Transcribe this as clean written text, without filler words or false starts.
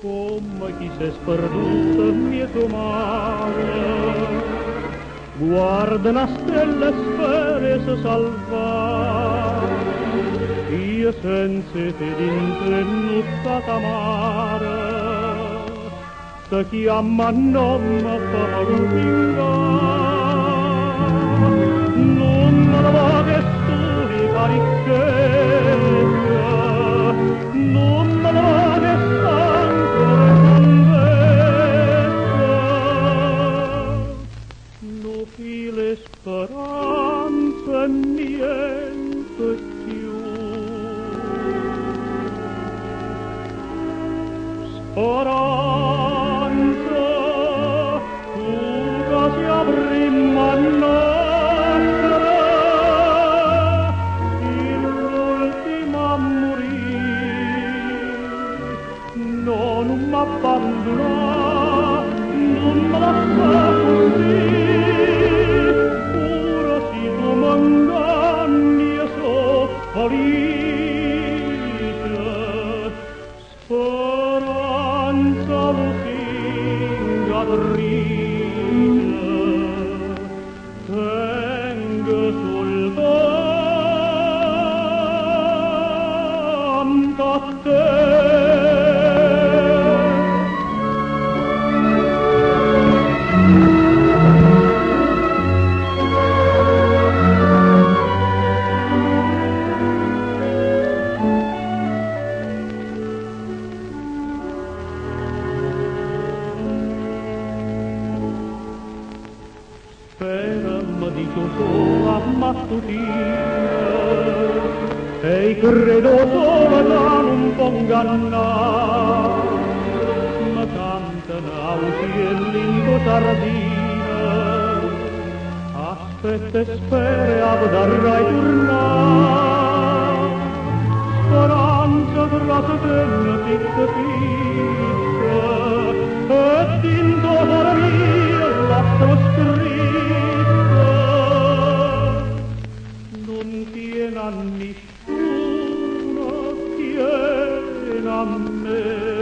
Comme chi s'è sperduto 'mmiez' 'o mare, guarda na stella e spera 'e se salvà. Io senza 'e te dint' 'e nuttate amare, te chiammo a nomme pe me lusingà. Nun me levà chest'unica ricchezza, nun me levà chest'ancora 'e salvezza. Nu filo 'e speranza e niente cchiù. Speranza, tu ca si' 'a primma a nascere, si' l'ultima a murì. No, nun m'abbandunà, nun me lassà accussì, pure si tu m'inganni io so' felice. Speranza lusingatrice, tengo sultanto a te. Spera, me dice 'o sole a mattutino, e i' credo 'o sole ca nun po' 'ngannà. Me cantano 'aucielle 'int' 'o ciardino, aspetta e spera e 'a vedarrai turnà. Speranza trasetenne zitto zitto, e dint' 'o core mio lascialo scritto. Nun tiene a nisciuno, tiene a me.